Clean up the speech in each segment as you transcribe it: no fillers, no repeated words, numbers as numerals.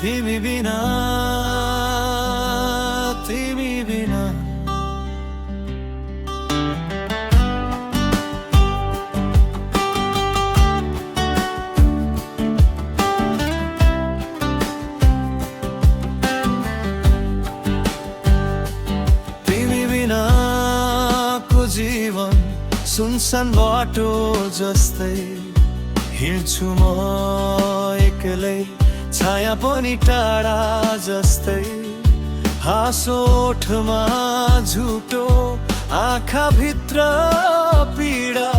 तिमी बिना तिमी बिना तिमी बिना को जीवन सुनसान बाटो जस्तै हिँड्छु म एक्लै छाया पनि टाढा जस्तै हाँसो ओठमा झुटो आँखा भित्र पीडा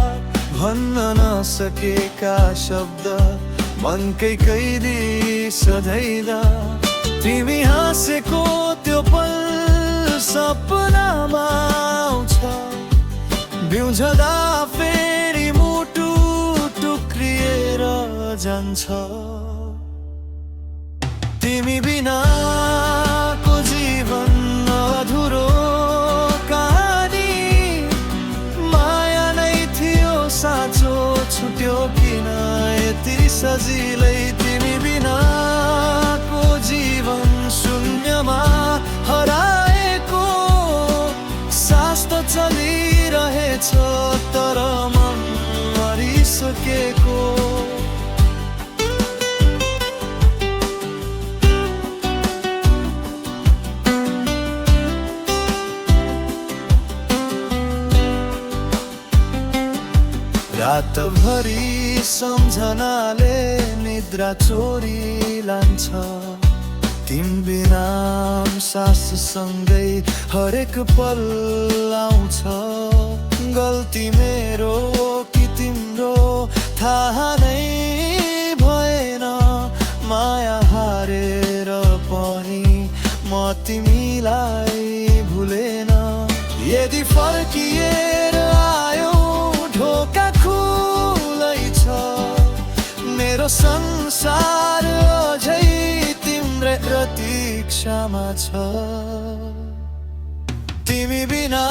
भन्न नसकेका शब्द मनकै कैदी सधैँदा तिमी हाँसेको त्यो पल सपनामा आउँछ बिउझदा फेरि मुटु टुक्रिएर जान्छ तिमी बिना को जीवन अधुरो कहानी माया नै थियो साँचो छुट्यो किन यति सजिलै तिमी बिना को जीवन शून्यमा हराएको सास त चलिरहेछ तर मन मरिसकेको रातभरि सम्झनाले निद्रा चोरी लान्छ तिमी बिना साससँगै हरेक पल आउँछ गल्ती मेरो कि तिम्रो थाहा नै भएन माया हारेर पनि म तिमीलाई भुलेन यदि फर्किएर आयो ढोका खुलै छ मेरो संसार अझै तिम्रै प्रतीक्षामा छ तिमी बिना